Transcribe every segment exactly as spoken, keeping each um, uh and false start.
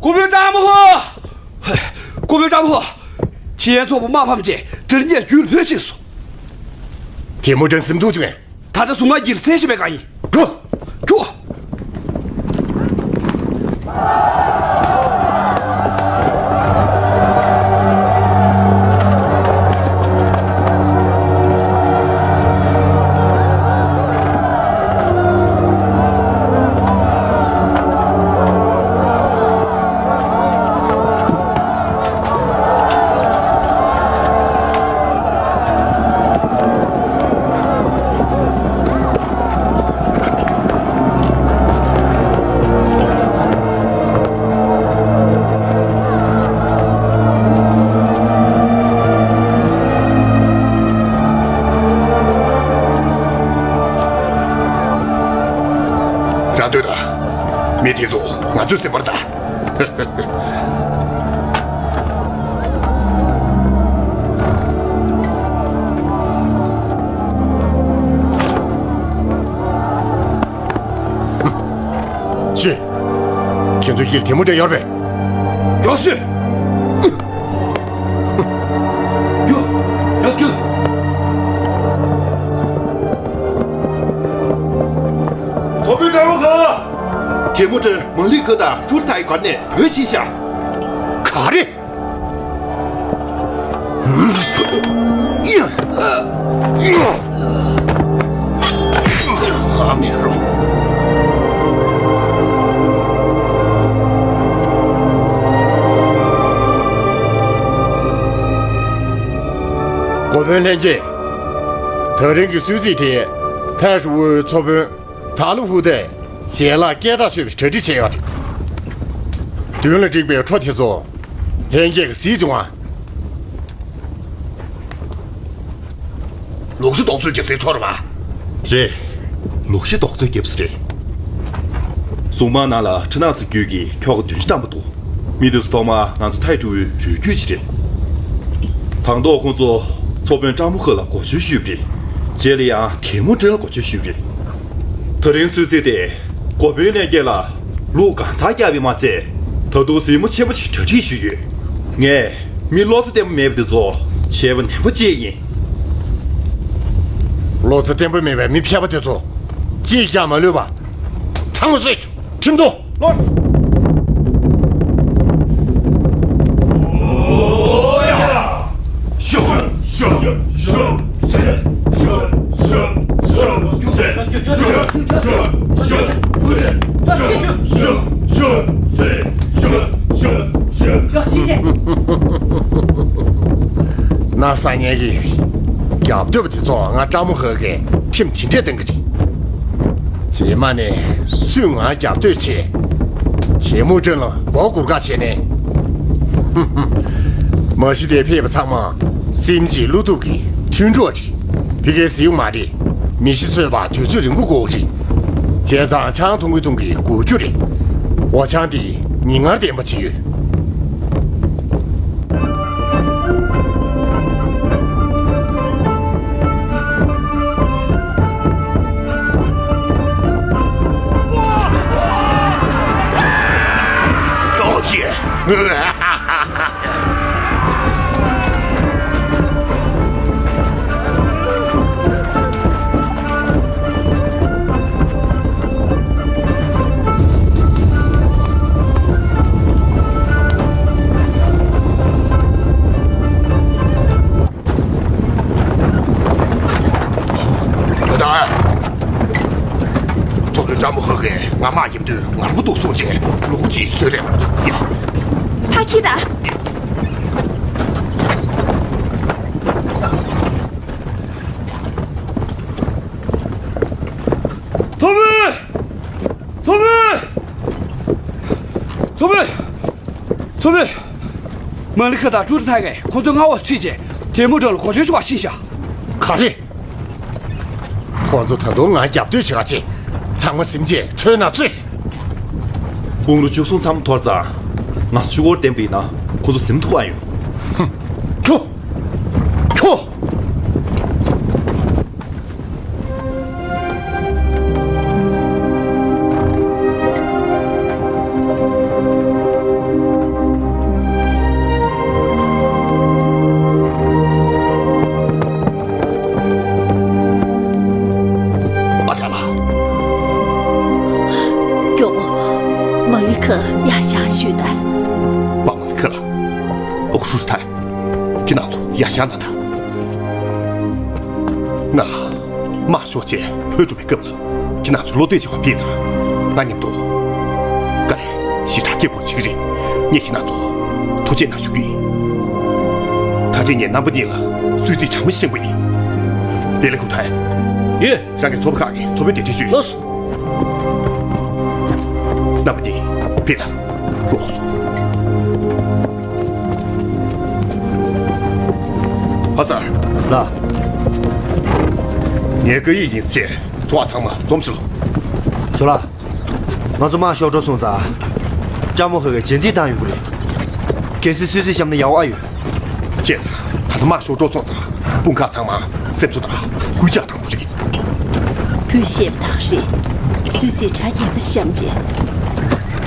སྐུ་བོའི་སྤྲང་མོ་ཧོ། སྐུ་བོའི་སྤྲང་མོ་ཧོ། ཕྱི་ཡན་ཚོགས་པ་དམག་ཕམ་རྗེས་དྲིན་གྱིས་རྒྱུད་ལྷོད་ཕྱིན་སོང་། དེ་མོ་དྲན་སེམས་ཐུག་བྱུང་ངས། ད་ལྟ་གཟུངས་མ་གྱིས་སེ་ཤེས་པའི་གང་ཡིན། འགྲོ། ཁྱོ། རང་སྡོད་དང་། མི་དེ་ཚོ་ང་ཚོས་འཛིན་པར་གདའ། ཤི། ཁྱེད་ཚོ་ཡིད་དེ་མོ་འདྲ་ཡོད་པས། མགྱོགས་ཤོད། ཡོ། ཡོ་ཁྱོད། ཚོ་པའི་དགྲ་བོ་ག་དེ་མོ་དྲན་མ་ལི་ཁ་དང་ཅུར་ཐའི་སྒར་ནས་བོད་ཕྱིན་ཤག་ག་རེ། ཨ་མེ་རོ། འགོ་དཔོན་ལྷན་རྒྱས། ད་རིང་གི་གསོལ་ཚིགས་དེ་ཕེ་ཧྲི་ཝུའུ་ཚོ་དཔོན་ད་ལུ་ཧུ་ཏེ་ཞལ་ལག་སྐད་གྲགས་ཆོད་པའི་གྲ་སྒྲིག་བྱས་ཡོད་རེད། མདུན་ལ་བསྒྲིགས་པའི་ཁྲོ་དེ་ཚོ་ལྷན་རྒྱས་ཀྱིས་གཟིགས་བྱུང་ང་། ལོག་ཤི་རྡོག་བཟོས་རྒྱབ་སའི་ཁྲོ་རེད་པ། རེད། ལོག་ཤི་རྡོག་བཟོས་རྒྱབ་ས་རེད། སྲུང་དམག་ནང་ལ་ཁྲི་ནག་ཚོ་བརྒྱུད་ཀྱིས་ཁྱོ་ག་བདུན་ཅུ་ཐམ་པ་འདུག་མི་དེ་ཚོ་ཐོག་མར་ང་ཚོ་ཐའི་ཀྲུའུ་རུས་རྒྱུད་ཅིག་རེད། དང་ཐོག་ཁོང་ཚོ་ཚོ་དཔོན་སྤྲང་མོ་ཧོ་ལ་གོ་ཆོད་ཞུས་པ་རེད། རྗེས་ལ་ཡང་དེ་མོ་དྲན་ལ་གོ་ཆོད་ཞུས་པ་རེད། ད་རིང་གསོལ་ཚིགས་དེ་འགོ་དཔོན་ལྷན་རྒྱས་ལ་ལུག་གང་ཚང་བརྒྱབ་པས་མ་ཚད། ད་དུང་གཟིགས་མོ་ཆེན་པོ་ཞིག་གྲ་སྒྲིག་ཞུས་ཡོད། ངས་མི་བློ་རྩེ་བརྟན་པོ་མེད་པ་དེ་ཚོ་བྱས་པ་ནན་པོ་གཅིག་ཡིན། བློ་རྩེ་བརྟན་པོ་མེད་པའི་མི་ཕལ་པ་དེ་ཚོ་གཅིག་ཀྱང་མ་ལུས་པ་ཚང་མ་གསོད་ཆོག་ཁྲིམས་ཐོག་ན་སང་ཉིན་གྱི་རྒྱབ་གཏོད་པ་དེ་ཚོ་ང་སྤྲང་མོ་ཧོ་གིས་ཁྲིམས་དེ་འདྲས་གཏོང་གི་རེད། རྗེས་མ་ནས་སུས་ང་རྒྱབ་གཏོད་བྱེད། དེ་མོ་དྲན་ལ་མགོ་སྒུར་ག་བྱས་ནས། མ་གཞི་དེར་ཕེབས་པ་ཚང་མ་སེམས་ཅན་བློ་ཐུབ་ཀྱི་མཐུན་གྲོགས་རེད། ཕ་གིར་གཟིགས་མ་རེད། མི་ཤི་ཚོས་པ་དུས་ཚོད་རིང་པོ་འགོར་གི་རེད། བྱས་ཙང་ཆང་འཐུང་གི་འཐུང་གི་འགོར་རྒྱུ་རེད། འོ་ཆང་འདི་ཉིན་ལྔར་བདེན་པ་ཅིག་ཡོད། ཡོ་ཡེ། ད། ཚོ་བའི་སྤྲང་མོ་ཧོ་གིས་ང་དམག་རྒྱབ་དུས་ངར་པོ་འདུག་གསུངས་རྗེས་ལུ་གུ་གཅིག་གསོལ་རས་གནང་བྱུང་ཡ། ཕ་ཁྱི་ད། ཚོ་བའི། ཚོ་བའི། ཚོ་བའི། ཚོ་བའི། མ་ལི་ཁ་དང་ཀྲུའུ་ཏི་ཐའི་གིས་ཁོ་ཚོའི་མངའ་འོག་ཁྲིད་རྗེས་དེ་མོ་འགྲོ་ལ་གོ་ཆོད་ཆོག་པ་ཤེས་ཤག་ག་རེ། ཁོ་ཚོ་ད་དུང་ང་རྒྱབ་གཏོད་བྱེད་ག་ཆེ། ཚང་མ་གཟིམ་རྗེས་ཁྲོད་ནང་བཙུད། དཔུང་རུ་བཅུ་གསུམ་ཚང་མ་འཐོར་ཙང་། ང་ཚོ་ཆུ་བོར་བསྟན་པ་ཡིན་ན་ཁོ་ཚོ་གཟིམ་ཐུབ་ཨ་ཡོང་། ཁྱོ། ཁྱོ། ལི་ཁ་ཡར་བཞེངས་ཞུས་དང་། པ་མ་ལི་ཁ་ལ། ཨོ་ཧྲུ་ཐའི། ཁྱེད་རང་ཚོ་ཡར་བཞེངས་གནང་དང་། ང་། དམག་ཤོག་ཅིག་བོད་འགྲོ་བའི་སྐབས་ལ། ཁྱེད་རང་ཚོ་བློ་གཏད་བྱེད་པར་ཕེབས་དང་། ང་མཉམ་དུ། དཀའ་ལས་ཞེ་དྲག་རྒྱག་དགོས་བྱེད་ཀྱི་རེད། ངས་ཁྱེད་རང་ཚོ་ཐུགས་རྗེ་གནང་ཞུ་གི་ཡིན། ད་རེས་ངས་རྣམ་པ་གཉིས་ལ་གསོལ་ཚིགས་གྲངས་མེད་བཤད་དགོས་ཡིན། པེ་ལེ་ཁུ་ཐའི། ཡོད། རང་གི་ཚོགས་པ་ཁག་གི་ཚོགས་དཔོན་དེ་འདྲི་ཞུས་སོང་། ལགས་སོ། རྣམ་པ་གཉིས་ཕེབས་དང་། ལགས་སོ། ཕ་སར། ལགས། ངས་བཀའ་ཡིག་ཡིན་ཟེར། ཚོགས་པ་ཚང་མ་འཛོམས་ཤོག་ལོ། ཇོ་ལགས། ང་ཚོ་དམག་ཤོར་འགྲོ་སོང་ཙང་། ལྕམ་མོ་ཧེ་གིས་རྗེས་འདེད་བཏང་ཡོང་གི་རེད། གལ་སྲིད་གསོལ་ཚིགས་བཤམས་ན་ཡག་པོ་ཨ་ཡོད། བྱས་ཙང་ད་ལྟ་དམག་ཤོར་འགྲོ་སོང་ཙང་དཔུང་ཁག་ཚང་མ་སེམས་གསོ་དང་གུས་ཕྱག་གནང་དགོས་རེད། བུས་བཤད་པ་དག་རེད། གསོལ་ཚིགས་གྲངས་རྒྱས་པོ་བཤམས་རྗེས།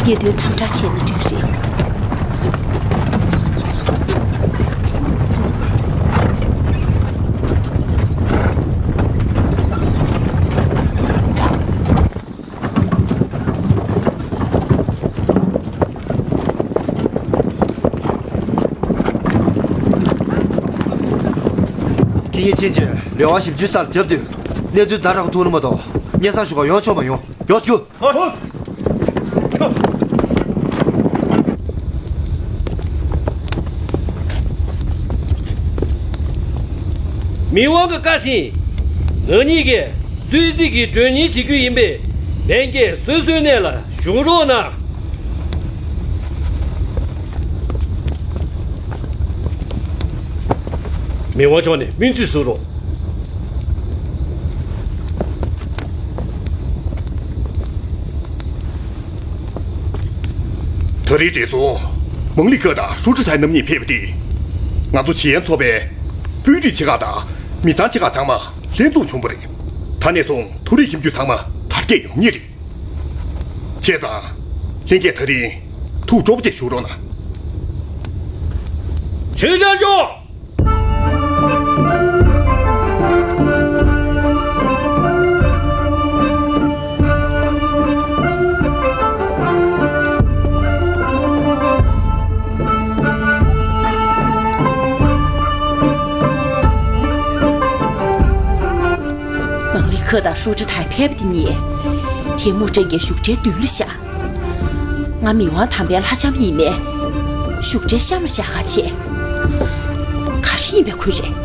ཉེས་དོན་དམ་དྲག་བྱས་ན་འགྲིག་རེད། ཁྱེད་གཉིས་ཕྱིན་བྱས་ལེ་དབར་བཞི་བཅུའི་སར་རྒྱབ་སྡོད། གནས་ཚུལ་ཛ་དྲག་ཐུག་ན་མ་གཏོགས་སྙན་སེང་ཞུ་གར་ཡོང་ཆོག་མ་ཡོང་། ཡོང་རྒྱུ། མི་དབང་གི་བཀའ་བཞིན། ང་གཉིས་ཀྱིས་གསོལ་ཚིགས་ཀྱི་མགྲོན་གཉེར་བྱེད་རྒྱུ་ཡིན་པས། ལྷན་རྒྱས་སོ་སོའི་གནས་ལ་བཞུགས་རོགས་གནང་། མི་དབང་མཆོག་ནས་སྨོན་ཚིག་གསུང་རོགས། ད་རེས་བགྲེས་སོང་མང་ལི་ཁ་དང་ཧྲུའུ་ཀྲི་ཐའི་རྣམ་གཉིས་ཕེབས་པ་དེས། ང་ཚོ་ཆེད་ཡོང་ཚོགས་པའི་དཔོན་རིགས་ཆེ་ཁག་དང་མི་ཚང་ཆེ་ཁག་ཚང་མ་ལྷན་འཛོམས་བྱུང་བ་རེད། ད་ནས་བཟུང་མཐོ་རིས་ཁྱིམ་རྒྱུད་ཚང་མ་དར་རྒྱས་ཡོང་ངེས་རེད། བྱས་ཙང་། ལྷན་རྒྱས་ད་རིང་ཐུགས་སྤྲོ་པོ་བྱས་བཞུགས་རོགས་གནང་། ཆོས་རྒྱལ་མཆོག་མང་ལི་ཁ་དང་ཧྲུའུ་ཀྲི་ཐའི་ཕེབས་པ་དེ་ཉིད། ཐལ་མོ་སྒྲེང་རྒྱས་བཞུགས་གྲལ་མདུན་ལ་བཞག་ང་མི་དབང་དམ་པའི་ལྷ་ལྕམ་ཡིན་ནའི། བཞུགས་གྲལ་གཤམ་ལ་བཞག་ག་བྱས། ག་རེ་ཡིན་པའི་ཁུལ་རེད།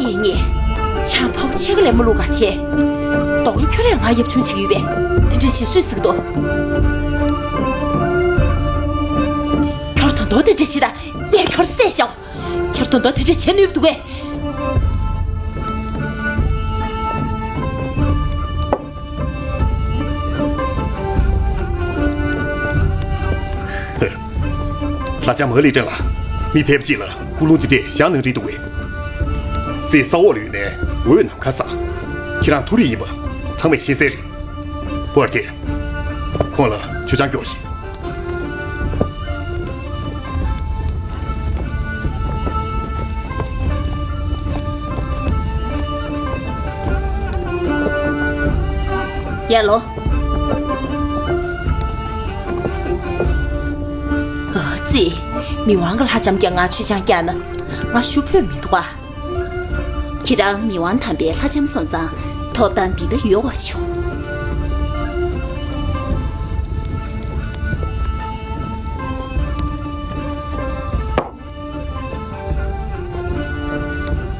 ཡིན་ངེས། ཆང་ཕོ་ཆེ་ག་ལས་མ་བླུག་ག་བྱས། རྡོག་རོ་ཁྱོད་རས་ང་ཡབ་ཆུང་བྱེད་ཀྱི་ཡོད་པས། དེ་འདྲ་བྱེད་སུས་ཟེར་གི་འདུག་ཁྱོད་ད་དུང་དེ་འདྲ་བྱེད་དང་། ངས་ཁྱོད་བསད་བཞག་ཁྱོད་ད་དུང་དེ་འདྲ་བྱེད་ནུས་འདུག་གས། ལྷ་ལྕམ་ཧ་ལི་ཀྲང་ལ་མི་ཕལ་པ་ཅིག་ལ་སྐུ་རླུང་འདི་འདྲས་བཞེངས་གནང་རེད་འདུག་གས། སྲས་ས་འོག་ལ་ཡོད་ནའི་འོད་ནམ་མཁའ་གསལ། ཁྱེད་རང་མཐོ་རིས་ཡིན་པ་ཚང་མས་ཤེས་གསལ་རེད། བར་དེ། ཁོང་ལ་མཆོད་ཆང་སྐྱོགས་ཤིག་ཡར་ལོངས། ཨ་ཙི། མི་དབང་གི་ལྷ་ལྕམ་ཀྱང་ང་མཆོད་ཆང་བཀྱག་ན་ང་ཞུ་ཕོད་མི་འདུག་ཨ། ཁྱེད་རང་མི་དབང་དམ་པའི་ལྷ་ལྕམ་སོང་ཙང་ཐོབ་ཐང་འདི་ལྟ་ཡོད་པ་བྱུང་།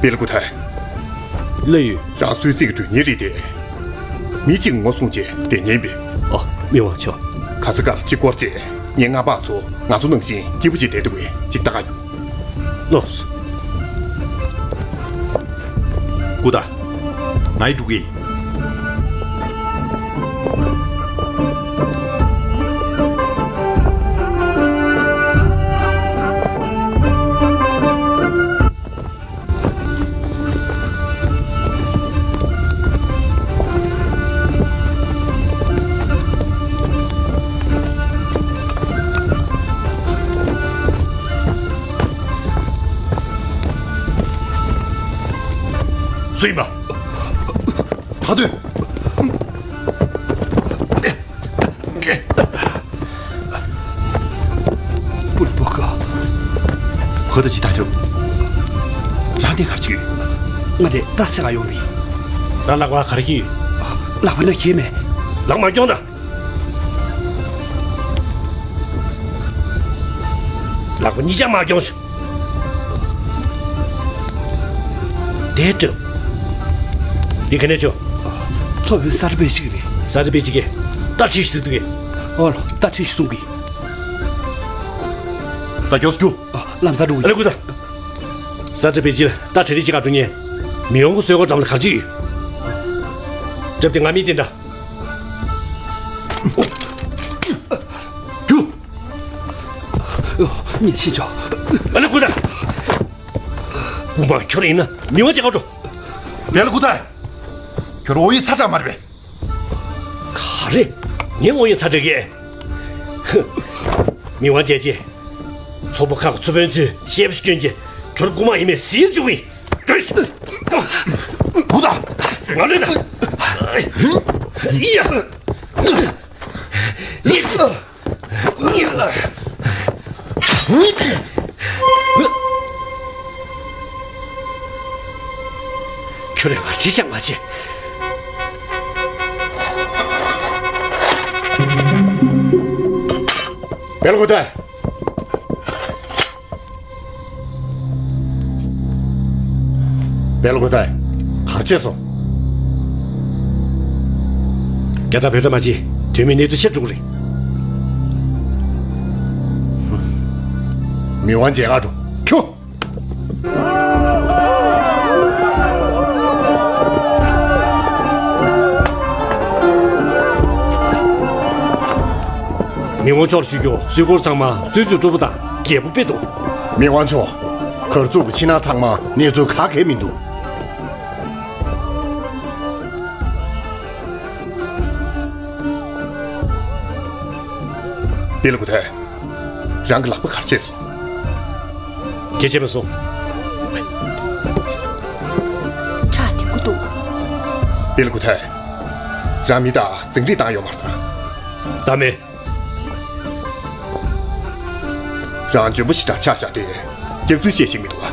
པེ་ལ་ཀུ་ཐའི། ལགས་ཡོད། རང་གསོལ་ཚིགས་ཀྱི་མགྲོན་གཉེར་རེད་དེ། མི་གཅིག་ངོ་སྲུང་བྱས་བསྡད་མཁན་པས། ཨ། མི་དབང་མཆོག་ཁ་ས་ཀ་ལ་གཅིག་སྐོར་བྱས། ངའི་མངའ་འབངས་ཚོ་ང་ཚོ་ནང་བཞིན་སྐྱིད་པོ་བྱས་བསྡད་འདུག་གས། ཅིག་ལྟ་ག་རྒྱུགས། ལོས། སྐུ་ད། ང་ཡི་འགྲོ་གི། སུ་ཡིན་པ། ད་དུས། པུ་ལི་པུ་ཀ། ཧོ་ད་ཅི་ད་རེད། རང་དེ་གར་ཅིག་ང་དེ་ད་སེ་ག་ཡོང་མི། རང་ལག་པ་གར་གྱི་ཡོད། ལག་པ་ན་ཁྱེར་མེད། ལག་མ་སྐྱོང་ད། ལག་པ་གཉིས་ཆ་མ་སྐྱོང་ཤོག་དེ་སྒྲུབ། འདི་ག་ནས་བྱོས། མཚོ་བོད་ས་རུ་པའི་ཞིག་རེད། ས་རུ་པའི་ཅིག་གིས་རྟ་ཁྲིད་ཤིག་འདུག་གས། ཨོ་ལོ། རྟ་ཁྲིད་ཤིག་གསུང་གི། ད་མགྱོགས་སུ་རྒྱུགས། ལམ་སང་འགྲོ་གི། ཨ་ལེ་ཀུ་ད། ས་རུ་པའི་ཅིག་རྟ་ཁྲིད་རེ་ཅིག་ག་འགྲོ་ཉེ། མི་ཡོང་གི་སོས་གོ་འགྲམ་ལ་གར་ཅིག་ཡོད། སྒྲུབ་དེ་ང་མི་དེ་འདྲ། རྒྱུགས། ཉིན་ཤིན་ཆོག་ཨ་ལེ་ཀུ་ད། རྐུ་མ་ཁྱོད་ཡིན་ན་མི་དབང་ཅག་འགྲོ། བེ་ལ་ཀུ་ད། ཁྱོད་ཨོ་ཡི་ཚ་དྲག་མ་རེད་པས། ག་རེ། ངས་ཨོ་ཡི་ཚ་དྲག་གས། མི་དབང་ཅག་ཅེ། ཚོགས་པ་ཁག་ཚོ་དཔོན་ཚོས་ཤེས་པ་སྐྱོན་གྱི་ཁྱོད་རྐུ་མ་ཡིན་མེད་ཟེར་བཅུག་གི། ཀུ་ད། ང་ལོས་ན། ཡ། ཡ། ཁྱོད་རང་ང་ཅི་བྱ་མ་བྱེད། བེ་ལ་ཀུ་ད། བེ་ལ་ཀུ་ད། གར་ཆས་སོང་། རྒྱ་དང་བོད་དྲ་མ་བྱེད། དོན་མེད་གནས་ཚུལ་ཆེར་འགྲོ་གི་རེད། མི་དབང་མཇལ་ཁ་འགྲོ། ཁྱོད། མི་དབང་མཆོག་ལ་ཞུ་རྒྱུ། སུད་སྒོར་ཚང་མ་སུད་སི་སྤྲོ་པོ་དང་རྒྱལ་པོ་དཔེ་འདུག་མི་དབང་མཆོག་གར་བཙུགས་ཀྱི་ཕྱི་ནང་ཚང་མ་གནས་ཚུལ་ག་གེ་མི་འདུག་པེ་ལ་ཀུ་ཐའི། རང་གི་ལག་པ་གར་བྱས་སོང་། སྐད་ཆ་མི་གསུང་། ཁྲག་འཐིབས་ཀྱི་འདུག་པེ་ལ་ཀུ་ཐའི། རང་མི་དང་འཛིང་རེས་བཏང་ཡོད་མ་རེད་ད། ད་མེད། རང་འཇོན་པོ་ཞེ་དྲག་ཆགས་བཞག་སྟེ་སྐྱག་རྫུན་བཤད་ཤེས་མི་འདུག་ཨ།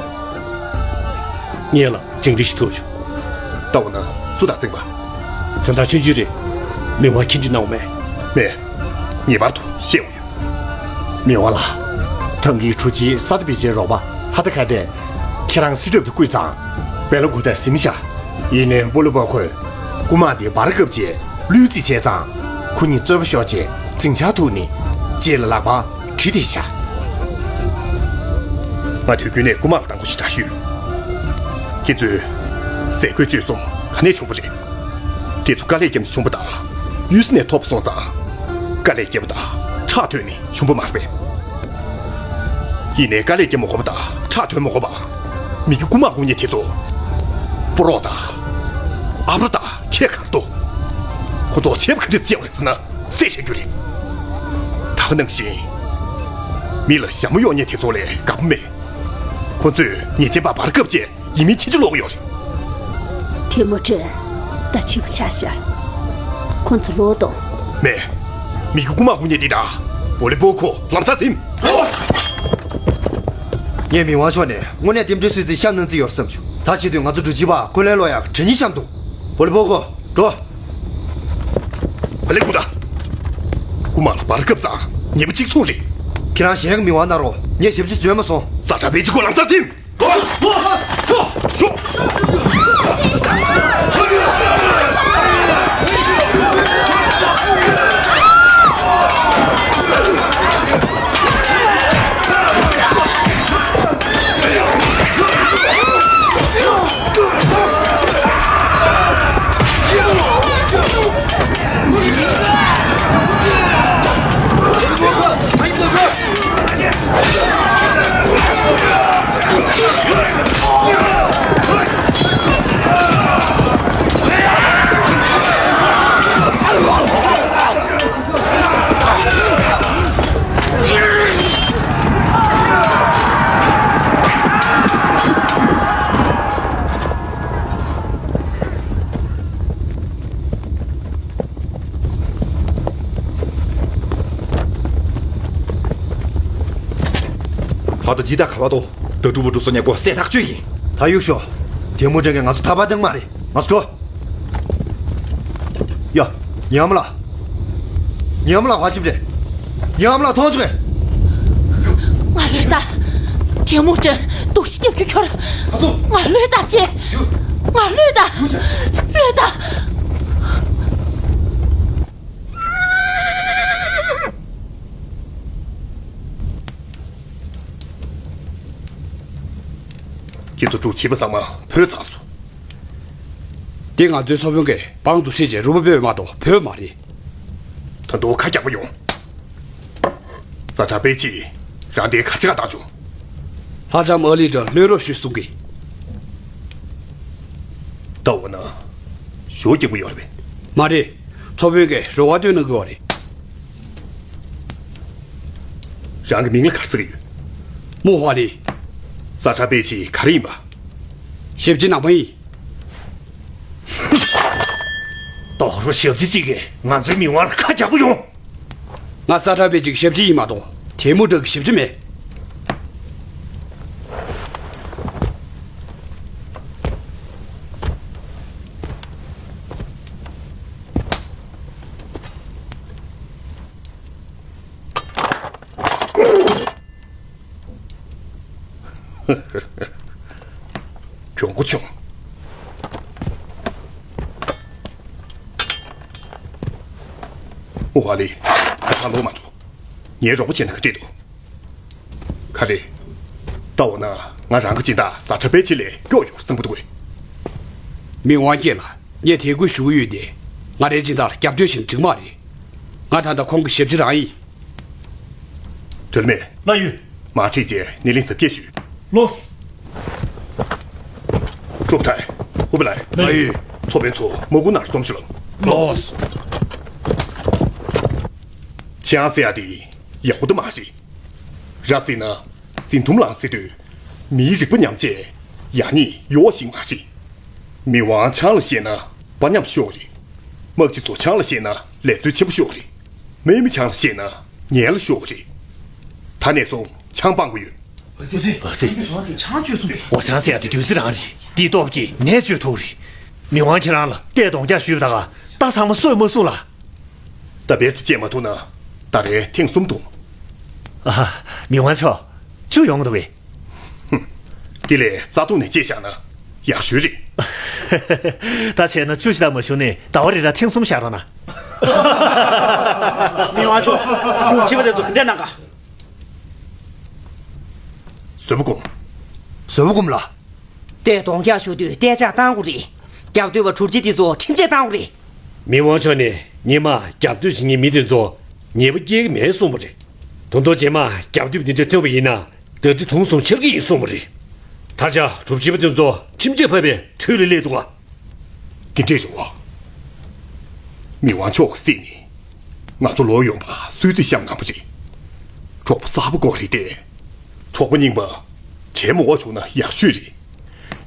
ངས་ལ་འཛིང་རེས་ཤིག་ཐུབ་བྱུང་། ལྟ་འོ་ན་སུ་དང་འཛིང་པ། དོན་དག་ཆུང་ཆུང་རེད། མི་དབང་ཁྱེད་འདྲི་གནང་བ་མེད། མེད། ངེས་པར་དུ་བཤད་དགོས་ཡོད། མི་དབང་ལགས། ཐང་གི་ཁྲུ་ཆི་ས་ཏ་པི་ཅེ་རོགས་པ་ཧ་ཏ་ཁ་ཏས་ཁྱེད་རང་སྲིད་ཁྲིམས་དེ་བརྐུས་ཙང་། བེ་ལ་ཀུ་ཐའི་ཟིན་བཞག་ཡིན་ནའི་པོ་ལི་པོ་ཁོས་རྐུ་མ་དེ་འབར་སྐབས་རྗེས་བློས་རྩིས་བྱས་ཙང་། ཁོ་གཉིས་རྩོད་པ་ཤོར་རྗེས་འཛིང་ཆགས་ཐུག་ནས་རྗེས་ལ་ལག་པ་བྲིས་ཏེ་བཞག་ང་དུས་རྒྱུན་ནས་རྐུ་མ་ལ་དང་པོ་ཞེ་དྲག་ཡོད། ཁྱེད་ཚོས་ཟས་གོས་སྤྱོད་གསུམ་ག་ནས་བྱུང་བ་རེད། དེ་ཚོ་དཀའ་ལས་བརྒྱབ་ནས་བྱུང་བ་དང་། གཡུལ་ས་ནས་ཐོབ་སོང་ཙང་། དཀའ་ལས་བརྒྱབ་པ་དང་ཁྲག་ཐོན་ནས་བྱུང་བ་མ་རེད་པས། ཡིན་ནའི་དཀའ་ལས་བརྒྱབ་མ་དགོས་པ་དང་ཁྲག་ཐོན་མ་དགོས་པ། མི་རྒྱུ་རྐུ་མ་དགོས་མཁན་དེ་ཚོ། ཕོ་རོག་དང་། ཨ་ཕ་དང་ཁྱད་གར་འདུག་ཁོ་ཚོ་བྱས་པ་ག་འདྲ་བྱས་པ་རེད་ཟེར་ན་གསལ་བཤད་རྒྱུ་རེད། ད་ག་ནང་བཞིན། མི་ལ་ཞྭ་མོ་གཡོག་མཁན་དེ་ཚོ་ལས་དགའ་པོ་མེད། ཁོ་ཚོས་ཉེས་ཅན་པ་འབར་སྐབས་བཅས་ཡིན་མིན་ཕྱིན་ཅི་ལོག་ཡོད་རེད། ཐེ་མུ་ཅིན། ད་འཆི་བ་ཆ་བཞག་ཁོ་ཚོ་ལོག་དང་། མེད། མི་རྒྱུ་རྐུ་མ་དགོས་མཁན་འདི་དང་། པོ་ལི་པོ་ཁོ་ལམ་སང་ཟིན། ངས་མི་དབང་མཆོག་ནས་དངོས་གནས་རྟེན་འབྲེལ་སྲོལ་རྩིས་ཤ་གནང་རྩིས་ཡོད་བསམ་བྱུང་། ད་བྱེད་དུས་ང་ཚོ་འགྲོ་བྱེད་པ་ཁོ་ལས་ལོ་ཡག་དྲན་ཉིན་ཤམ་འདུག་པོ་ལི་པོ་ཁོ་འགྲོ། ཨ་ལེ་ཀུ་ད། རྐུ་མ་ལ་འབར་སྐབས་ཙང་ཉེས་པ་གཅིག་མཚུངས་རེད། ཁྱེད་རང་གཞན་གྱི་མི་དབང་གནང་རོགས། ངས་ཞབས་ཕྱི་བྱོན་མ་སོང་། ས་ཁྲ་བེད་ཅི་ཁོ་ལམ་སང་ཟིན། ཨ་ཏོ་ཇི་ད་ཁ་བ་ཏོ། ད་གྲུ་བུ་གྲུ་སོ་ཉེ་གོ་སེ་ཐག་ཆོད་ཡིན། ད་གཡུག་ཤོག་དེ་མུ་དྲན་གི་ང་ཚོ་ཐ་པ་དང་མ་རེད། ང་ཚོ་འགྲོ། ཡ། ཉམ་ལ། ཉམ་ལ་ཧ་ཤིབ་རེད། ཉམ་ལ་ཐོང་ཆུག་གི། ང་ལོས་ད། དེ་མུ་དྲན་སྡུག་ཤི་རྒྱབ་རྒྱུ་ཁྱོར། ང་ལོས་ད་ཅེ། ང་ལོས་ད། ལོས་ད། ཁྱེད་ཚོ་འབྲུག་བྱིས་པ་ཚང་མ་བུད་ཚར་སོང་། དེ་ང་ཚོའི་ཚོ་དཔོན་གྱིས་པང་དུ་ཁྲིད་རྗེས་རུ་མ་བོས་མ་གཏོགས་བོས་མ་རེད། ད་དུང་ཁ་རྒྱག་པོ་ཡོང་། ས་ཁྲ་པེ་ཅི་རང་དེ་ག་ཚད་བཏང་བྱུང་། ལྷ་ལྕམ་ཨ་ལི་ཀྲང་ལྷོད་རོགས་ཞུས་གསུང་གི། ད་འོ་ན། ཞོ་སྐྱིད་པོ་ཡོད་རེད་པས། མ་རེད། ཚོ་དཔོན་གྱིས་རོགས་པ་སྟོན་གནང་གི་ཡོད་རེད། རང་གི་མིང་ལ་ག་རེ་ཟེར་གྱི་ཡོད། མུ་ཧ་ལི། ས་ཁྲ་པེ་ཅི་ག་རེ་ཡིན་པ། ཞབས་ཕྱི་ནང་པ་ཡིན། དོག་རོ་ཞབས་ཕྱི་གཅིག་གིས་ང་ཚོའི་མི་དབང་ལ་ཁ་རྒྱག་པོ་ཡོང་། ང་ས་ཁྲ་པེ་ཅི་གི་ཞབས་ཕྱི་ཡིན་མ་གཏོགས་དེ་མུ་དྲན་གི་ཞབས་ཕྱི་མེད། གྱོང་པོ་བྱུང་། ཨུ་ཧ་ལི། ཧ་ཅང་ལོག་མ་འགྲོ། ངའི་རོགས་པ་བྱས་ན་ག་འགྲིག་འདུག་ག་རེ། ད་འོ་ན་ང་རང་གི་སྦྱིན་བདག་ས་ཁྲ་པེ་ཅི་ལས་མགྱོགས་ཡོང་བསམ་གྱི་འདུག་གས། མི་དབང་མཁྱེན་ལ་ངས་དེ་དགོས་ཞུ་གི་ཡོད་དེ། ང་རའི་སྦྱིན་བདག་ལ་རྒྱབ་གཏོད་བྱས་ན་འགྲིག་མ་རེད། ང་ད་ལྟ་ཁོང་གི་ཞབས་ཕྱི་རང་ཡིན། སྒྲོལ་མ། ལགས་ཡོད། མར་ཁྲིད་རྗེས་སྣེ་ལེན་གཟབ་རྒྱས་ཞུས། ལགས། ཧྲུབ་ཐའི། ཧུ་པི་ལའི། ལགས་ཡོད། ཚོ་དཔོན་ཚོ་མོ་ཀུ་ནར་འཛོམས་ཞུ་ལབ། ལགས། ཆང་ཟེར་ཡ་དེ་ཡག་པོ་དུ་མ་རེད། ར་ཟེར་ན་ཟིན་ཐུམ་ལངས་ཟེར་དུས་མིའི་རིག་པ་ཉམས་བྱས་ཡག་ཉེས་ཡོད་ཞིག་མ་རེད། མི་དབང་ཆང་ལ་བཤད་ན་དཔའ་ཉམས་ཤོར་རེད། དམག་སྤྱི་ཚོ་ཆང་ལ་བཤད་ན་ལས་རྩོལ་ཆེན་པོ་ཤོར་རེད། དམག་མི་ཆང་ལ་བཤད་ན་ངན་ལ་ཤོར་རེད། ད་ནས་བཟུང་ཆང་སྤང་དགོས་ཡོད། ཨ་ཙི། ཨ་ཙི། ཆང་བཅོས་སོང་གི། འོ་ཆང་ཟེར་ཡ་དེ་དུས་ཚོད་རང་རེད། དེའི་སྟོབས་ཀྱིས་ནད་བཅོས་ཐུབ་རེད། མི་དབང་ཁྱེད་རང་ལ་ལྟས་གདོང་རྒྱག་ཞུས་པ་ད་ག་ད་ཚང་མ་གསོས་མ་སོང་ལ། ད་བེར་དེ་བཅད་མ་ཐུབ་ན་ད་རེས་ཐེངས་གསུམ་འཐུང་། ཨ། མི་དབང་མཆོག་ཅུ་ཡོང་འདུག་གས། ཧུམ། དེ་ལས་རྩ་ཐུག་ནས་བཅད་བཞག་ན་ཡག་ཤོས་རེད། ད་བྱས་ན་བཅུ་ཞིག་ལ་མ་ཞུ་ནས་ཟླ་བ་རེ་ར་ཐེངས་གསུམ་བཞག་རོགས་གནང་། མི་དབང་མཆོག་འབྲུག་བྱིས་པ་དེ་ཚོ་ག་འདྲས་གནང་ག། བཟོད་པ་སྒོམ། བཟོད་པ་སྒོམ་ལ། ལྟས་གདོང་རྒྱག་ཞུ་དུས་ལྟས་ཆག་བཏང་དགོས་རེད། རྒྱབ་གཏོད་པ་གྲུབ་རྗེ་འདི་ཚོ་ཁྲིམས་ཆད་བཏང་དགོས་རེད། མི་དབང་མཆོག་ནས་ཉི་མ་རྒྱབ་གཏོད་བྱེད་མཁན་མི་དེ་ཚོ་ཉེས་པ་སྐྱེལ་གི་མེད་གསུངས་པ་རེད། ད་དུང་རྗེས་མ་རྒྱབ་གཏོད་འདི་འདྲ་ཐོན་པ་ཡིན་ན་ཟླ་སྒྲིལ་དུང་གསུམ་འཆར་གི་ཡིན་གསུངས་པ་རེད། ད་ཆ་གྲུབ་བྱེད་པ་དེ་ཚོ་ཁྲིམས་ཆད་ཕབ་པའི་དུས་ལ་སླེབས་འདུག་ག། དེ་འདྲས་རེད་བ། མི་དབང་མཆོག་གི་སྲིད་ནི། ང་ཚོ་ལོ་ཡོངས་པ་སུས་ཚོད་བཤམས་གནང་པ་རེད། གྲོགས་པོ་གསར་པ་དགོས་རེད་དེ། གྲོགས་པོ་རྙིང་པ། བྲེལ་མོ་འོག་བྱུང་ན་ཡག་ཤོས་རེད།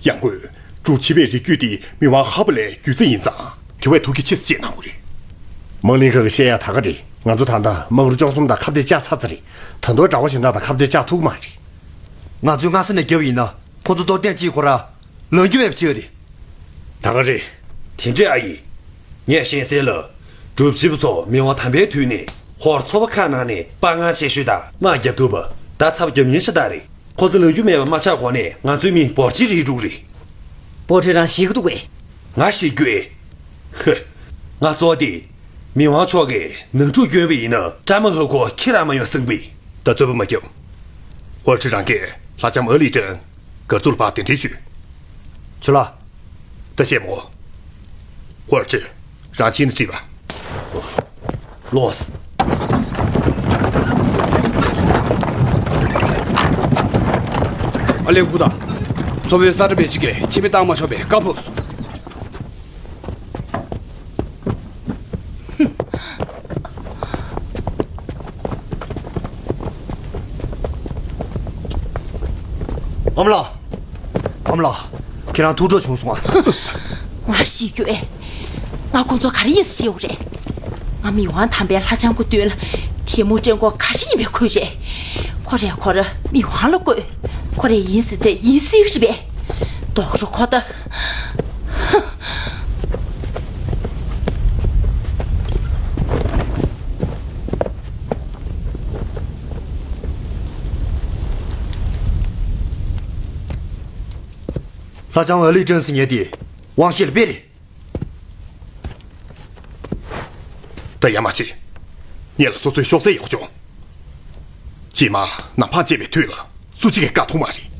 ཡང་སྒོས་འབྲུག་བྱིས་པའི་རིགས་རྒྱུད་དེ་མི་དབང་ཧ་པ་ལའི་རྒྱུད་རྩི་ཡིན་ཙང་དེ་བས་ཐུགས་ཀྱི་ཆེ་ས་བྱེད་གནང་དགོས་རེད། མང་ལིང་ཁ་གི་བཤད་ཡ་ད་ག་རེད། ང་ཚོ་ད་ལྟ་དམག་རུ་བཅུ་གསུམ་དང་ཁ་གཏད་བཅག་ཚར་ཚར་རེད། ད་དུང་དགྲ་བོ་གཞན་དག་དང་ཁ་གཏད་བཅག་ཐུབ་ཀྱི་མ་རེད། ང་ཚོས་སྔ་ས་ནས་རྒྱབ་ཡིན་ན་ཁོ་ཚོ་སྟོབས་ལྡན་གཅིག་ཁོ་ར། ལོ་རྒྱུས་མེད་པ་ཅིག་ཡོད་རེད། ད་ག་རེད། དེ་འདྲས་ཨ་ཡེ། ངས་ཤེས་གསལ་ལ། འབྲུག་བྱིས་པ་ཚོ་མི་དབང་དམ་པའི་དུས་ནས་ཧོར་ཚོ་པ་ཁག་ནང་ནས་དཔའ་ངར་ཆེ་ཤོས་དང་དམག་རྒྱག་ཐུབ་པ། ད་ཚབ་རྒྱབ་མཁན་ཤ་སྟག་རེད། ཁོ་ཚོ་ལོ་རྒྱུས་མེད་པ་མ་ཆགས་གོང་ནས་ང་ཚོའི་མི་འབོར་ཆེན་རེད་འགྲོ་གི་རེད། བོ་ཁྲི་རང་ཤེས་ཀྱི་འདུག་གས། ང་ཤེས་རྒྱུ་ཨེ། ཧི། ང་གཙོ་བོ་དེ། མི་དབང་མཆོག་གིས་ནང་འཁྲུག་བསྐྱོན་པ་ཡིན་ན་ཀྲ་མ་ཧ་ཁོ་ཁྱེད་རང་མ་ཡོང་སེམས་པས། ད་རྩོད་པ་མ་རྒྱབ། ཧོར་ཁྲི་རང་གིས་ལྷ་ལྕམ་ཨ་ལི་ཀྲང་གར་ཚུར་ལ་ཕར་གདན་འདྲེན་ཞུས། ཆུ་ལ། ད་བཤད་མོ། ཧོར་ཁྲི། རང་ཕྱིན་ན་ཁྲིད་པ། ལོས། ཨ་ལེ་སྐུ་ད། ཚོ་བའི་ས་ཁྲ་པེ་ཅི་གིས་ཕྱི་མི་བཏང་མ་ཆོག་པའི་བཀའ་ཕབ་སོང་། ཨ་མ་ལགས། ཨ་མ་ལགས། ཁྱེད་རང་ཐུགས་སྤྲོ་བྱུང་སོང་ཨ། ང་ཤི་རྒྱུ་ཨེ། ང་ཁོང་ཚོ་ག་རེ་ཡིན་ཟེར་བྱེད་འོ་རེད། ང་མི་དབང་དམ་པའི་ལྷ་ལྕམ་སྐུ་མདུན་ལ་དེ་མུ་ཀྲེང་ཀོ་ག་རེ་ཡིན་པའི་ཁུལ་རེད། ཁོ་རེ་ཁོ་ར་མི་ཧང་ལ་བཀོད། ཁོ་རེ་ཡིན་ཟེར་ཚེ་ཡིན་སྲིད་རེད་པས། རྡོག་རོ་ཁོ་ད། ལྷ་ལྕམ་ཨ་ལི་ཀྲན་སི་ངེད་དེ་དབང་ཤེད་ལ་དཔེ་རེད། ད་ཡ་མ་བྱེད། ངེད་ལ་སོ་སོའི་ཤོག་ཚད་ཡོད་ཅོག་ཅི་མ་ནམ་ཕང་བཅད་པའི་དུས་ལ་སུ་གཅིག་གིས་བཀག་ཐུབ་མ་རེད།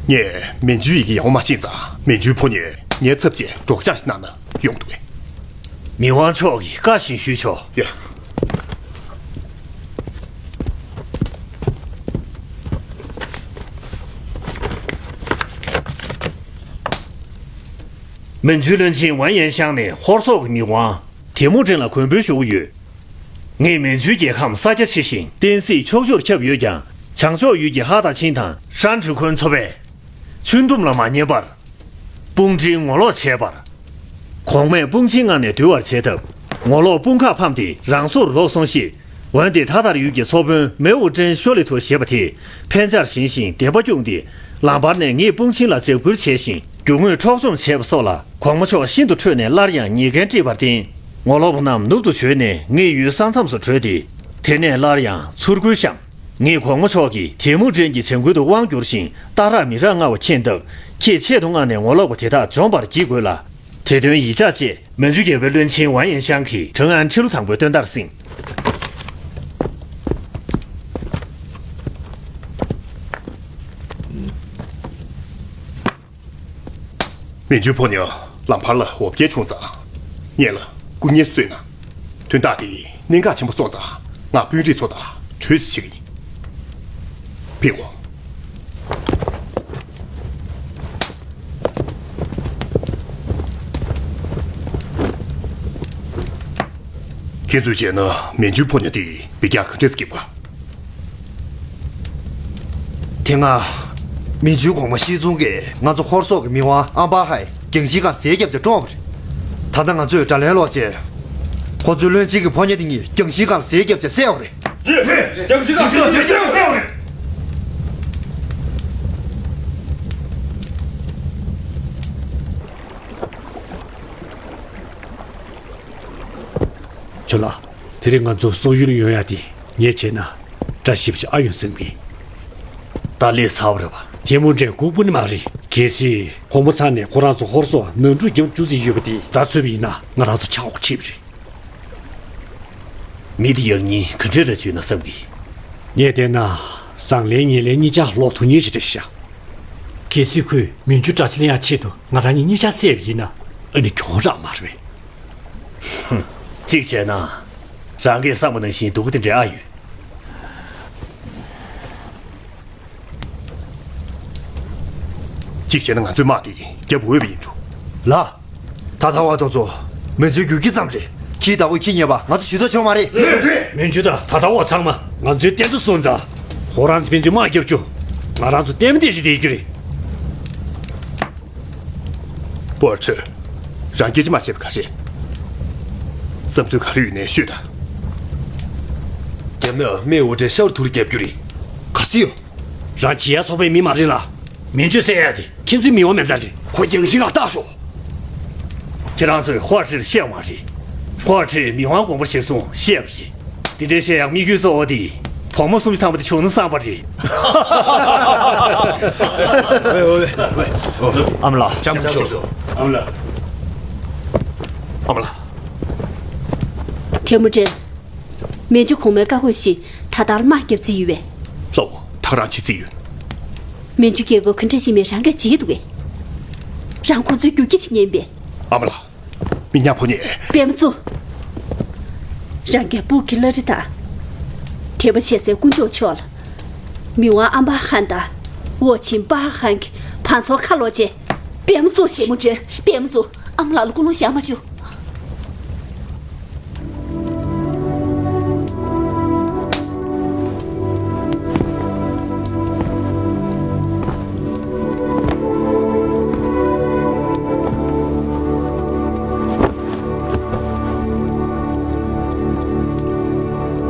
ངས་མན་ཇུའི་ཡི་གེ་ཡག་པོ་མ་ཤེས་ཙང་མན་ཇུའི་ཕོ་ཉས་ངའི་ཚབ་བྱས་སྒྲོག་སྦྱང་ཞིག་གནང་ན་ཡོང་འདུག་གས། མི་དབང་མཆོག་གིས་བཀའ་བཞིན་ཞུས་ཆོག་ཡ། མན་ཇུའི་བློན་ཆེན་ཝན་ཡན་ཤང་ནས་ཧོར་སོག་གི་མི་དབང་ཐེ་མུ་ཀྲིན་ལ་གུས་འབུལ་ཞུ་གི་ཡོད། ངས་མན་ཇུའི་རྒྱལ་ཁམས་ས་རྒྱ་ཆེ་ཞིང་བསྟན་སྲིད་ཕྱོགས་བཅུར་ཁྱབ་ཡོད་ཀྱང་བྱང་ཕྱོགས་ཡུལ་གྱི་ཧ་ད་ཆིན་དང་ཧྲན་ཁྲི་ཁོན་ཚོ་པས་ཆུན་དུམ་ལ་མ་ཉན་པར་དཔུང་སྒྲིལ་ངོ་ལོག་བྱས་པར། གོང་མས་དཔུང་ཆེན་མངགས་ནས་འདུལ་བར་བྱས་སྟབས་ངོ་ལོག་དཔུང་ཁག་ཕམ་སྟེ་རང་སོར་ལོག་སོང་ཞེས། འོན་ཏེ་ཐ་ཐར་ཡུལ་གྱི་ཚོ་དཔོན་མེའུ་ཀྲེན་ཤོ་ལི་ཐུ་ཞེས་པ་དེས་འཕེན་ཆར་བཞེངས་ཤིང་བདེན་པ་བསྐྱུངས་ཏེ། ལམ་བར་ནས་ངེད་དཔུང་ཆེན་ལ་འཇབ་རྒོལ་བྱས་ཤིང་རྒྱུ་དངོས་འཕྲོག་བཅོམ་བྱས་པ་སོགས་ལ་གོང་མ་མཆོག་ཤིན་ཏུ་ཁྲོས་ནས་སླར་ཡང་ཉེས་འགན་དཀྲིས་པར་བརྟེན། ངོ་ལོག་པ་རྣམས་ནུབ་ཏུ་བྱོལ་ནས་ངེད་ཡུལ་ས་མཚམས་སུ་བྲོས་ཏེ། དེ་ནས་སླར་ཡང་ཚུར་རྒོལ་བཤམས། ངེད་གོང་མ་མཆོག་གིས་ཐེ་མུ་ཀྲིན་གྱི་བྱ་འགུལ་དུ་དབང་བསྒྱུར་ཞིང་སྟག་རག་མི་རག་མངའ་བ་མཁྱེན་སྟབས། ཁྱེད་ཆེད་དུ་མངགས་ནས་ངོ་ལོག་པ་དེ་དག་འཇོམས་པར་བགྱིད་དགོས་ལ། དེ་དོན་ཡིད་འཇགས་ཆེད་མན་ཇུ་རྒྱལ་པོའི་བློན་ཆེན་ཝན་ཡན་ཤང་གིས་ཁྲང་ཨན་ཁྲི་ལོ་དང་པོའི་སྟོན་ཟླར་བསྲིངས། མན་ཇུ་ཕོ་ཉ་ལམ་བར་ལ་འོ་བརྒྱལ་བྱུང་ཙང་། ངེད་ལ་སྐུ་ངལ་གསོས་ན། དོན་དག་དེ་གནད་འགག་ཆེན་པོ་སོང་ཙང་ང་དཔོན་རིགས་ཚོ་དང་གྲོས་གཞི་བྱེད་ཀྱི་ཡིན། ཕེབས་འོ། ཁྱེད་ཚོས་བྱས་ན་མན་ཇུ་ཕོ་ཉ་དེ་མི་རྒྱག་ག་འདྲས་སྐྱིབས་ག་དེ་སྔ། མན་ཇུའི་གོང་མ་ཤི་ཙུང་གིས་ང་ཚོ་ཧོར་སོག་གི་མི་དབང་ཨམ་པ་ཧའི་རྒྱང་ཤིང་སྒང་ཟས་བརྒྱབ་བྱས་བཀྲོངས་པ་རེད། ད་ལྟ་ང་ཚོས་དགྲ་ལན་སློག་བྱས། ཁོ་ཚོའི་བློན་ཆེན་གྱི་ཕོ་ཉ་དེ་གཉིས་རྒྱང་ཤིང་སྒང་ཟས་བརྒྱབ་བྱས་བསད་པ་རེད། རེད། རྒྱང་ཤིང་སྒང་ཟས་བརྒྱབ་བྱས་བསད་པ་རེད། ཇོ་ལགས། དེ་རིང་ང་ཚོ་སོག་ཡུལ་ཡོང་ཡ་དེ་ངས་བྱས་ན་བཀྲ་ཤིས་པ་ཅིག་ཨ་ཡོང་བསམ་གི། ད་ལས་ཚར་བ་རེད་པ། དེ་མུ་འདྲེན་སྒུག་པ་ནི་མ་རེད། གལ་སྲིད་གོང་མ་ཚང་ནས་ཁོ་རང་ཚོ་ཧོར་སོག་ནང་འཁྲུག་རྒྱབ་བཅུག་རྩིས་ཡོད་པ་དེ་རྩ་ཚུད་པ་ཡིན་ན་ང་རང་ཚོ་ཆག་སྒོ་ཕྱེ་བ་རེད། མི་དེ་ཡང་སྙིང་ག་འདྲས་རེ་བཅོས་ན་བསམ་གི། ངས་བལྟས་ན་བཟང་ལན་ངན་ལན་གཉིས་ཆ་ལོག་ཐུབ་མཁན་ཞིག་རེད་ཤག་གལ་སྲིད་ཁོས་མན་ཇུ་དགྲ་ཆ་ལེན་ཡག་ཆེད་དུ་ང་རང་གཉིས་གཉིས་ཆ་བསད་པ་ཡིན་ན་ཨ་ནི་གྱོང་རག་མ་རེད་པས། ཧུམ། གཅིག་བྱས་ན། རང་གིས་བསམ་པ་ནང་བཞིན་སྡུག་གི་དེ་འདྲའི་ཨ་ཡོད། གཅིག་བྱས་ན་ང་ཚོའི་དམག་དེ་རྒྱབ་འོས་པ་ཡིན་འགྲོ། ལགས། ད་ཐར་བ་དེ་ཚོ་མན་ཇུའི་རྒྱུག་ཁྱི་ཙམ་རེད། ཁྱིའི་བདག་པོས་ཁྱི་རྙེད་པ་ང་ཚོ་ཇུས་གཏོགས་བྱུང་མ་རེད། རེད་རེད། མན་ཇུ་དང་ད་ཐར་བ་ཚང་མ་ང་ཚོའི་རྟེན་གཙོ་སོང་ཙང་། ཁོ་རང་ཚོ་ཕན་ཚུན་དམག་རྒྱབ་བཅུག་ང་རང་ཚོ་ལྟད་མོ་བལྟས་བཞིན་བསྡད་རྒྱུ་རེད། པོ་ཨར་ཁྲི། རང་སྐད་ཆ་མ་བཤད་པ་ག་རེད། བསམ་ཚུལ་ག་རེ་ཡོད་ནའི་ཤོད་དང་། རྒྱབ་ན་རྨེའུ་འདྲེ་ཤར་དུར་རྒྱབ་རྒྱུ་རེད། ག་སྲིད་ཡོད། རང་བྱེད་ཡ་ཚོགས་པའི་མི་མ་རེད་ལ། མན་ཇུ་བསད་ཡ་དེ་ཁྱེད་ཚོའི་མི་དབང་མེ་མདའ་རེད། ཁོ་རྒྱང་ཤིང་ལ་བཏགས་ཤོག་ཁྱེད་རང་ཚོས་ཧོར་ཁྲིར་བཤད་མ་རེད། ཧོར་ཁྲིར་མི་དབང་དགོངས་པ་གཞིར་བཟུང་བཤད་པ་རེད། དེ་འདྲའི་བཤད་ཡག་དམིགས་ཡུལ་གཙོ་བོ་དེ། བུ་མོ་སུམ་ཅུ་ཐམ་པ་དེ་བྱུང་ན་བསམ་པ་རེད། ཨ་མ་ལགས། ལྕམ་སྐུ་ཞབས། ཨ་མ་ལགས། ཨ་མ་ལགས། ཐེ་མུ་ཅིན། མན་ཇུ་གོང་མའི་བཀའ་བཀོད་བཞིན་ད་ལྟར་དམག་རྒྱབ་རྩིས་ཡོད་པས། ལྷའོ། ད་ག་རང་བྱེད་རྩིས་ཡོད། མན་ཇུ་རྒྱལ་པོ་ག་འདྲ་ཞིག་མེད་རང་གིས་བརྗེད་འདུག་གས། རང་ཁོ་ཚོའི་རྒྱུག་ཁྱི་ཅིག་ཉན་པས། ཨ་མ་ལགས། མི་ཉག་ཕོ་ཉས། པད་མ་བཙུགས། རང་གི་སྤུ་གུ་ལ་རི་དང་། དད་པ་བྱེད་སའི་དཀོན་མཆོག་མཆོག་ལ། མི་དབང་ཨམ་པ་ཧན་དང་། ཝོ་ཆིན་པ་ཧན་གྱི་བང་སོ་ཁ་ལོག་བྱས། པད་མ་བཙུགས་ཤིག། མོ་ཅན། པད་མ་བཙུགས། ཨ་མ་ལགས་ལ་སྐུལ་སློང་བཞག་མ་བཅུག།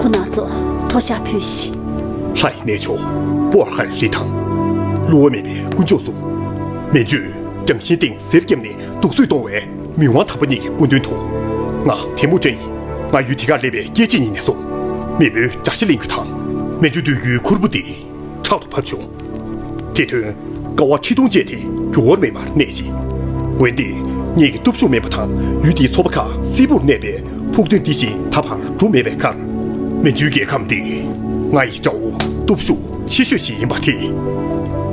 ཁོ་རང་ཚོ་ཐོ་ཤ་ཕུལ་ཤིག། ལྷ་ཡི་གནས་མཆོག་པོ་ཨར་ཧན་རི་དང་། བསླུ་བ་མེད་པའི་དཀོན་མཆོག་གསུམ། མན་ཇུས་རྒྱང་ཤིང་སྟེང་གཟེར་བརྒྱབ་ནས་སྡུག་གསོད་གཏོང་བའི་མི་དབང་དམ་པ་ཉིད་ཀྱི་སྐུ་མདུན་དུ། ང་ཐེ་མུ་ཅིན་ཡིན། ང་ཡུལ་དེ་གར་སླེབས་པའི་སྐྱེས་ཆེན་ཉིད་ནས་བཟུང་། མེས་པོའི་དགྲ་ཤ་ལེན་རྒྱུ་དང་། མན་ཇུ་འདུལ་རྒྱུའི་ཁུར་པོ་འདི་ཕྲག་ཏུ་བབས་བྱུང་། དེ་དོན་དཀའ་བ་ཁྲི་སྟོང་སྤྱད་དེ་འགྱུར་བ་མེད་པར་གནས་ཤིང་། འོན་ཏེ་ངེད་ཀྱི་སྟོབས་ཤུགས་དམན་པ་དང་ཡུལ་འདིའི་ཚོ་པ་ཁག་སིལ་བུར་གནས་པས། ཕུགས་འདུན་འདི་བཞིན་ད་བར་འགྲུབ་མེད་པའི་ཁར། མན་ཇུའི་རྒྱལ་ཁམས་འདི་ང་ཡི་དགྲ་བོ་སྟོབས་ཤུགས་ཆེ་ཤོས་ཤིག་ཡིན་པ་དེས།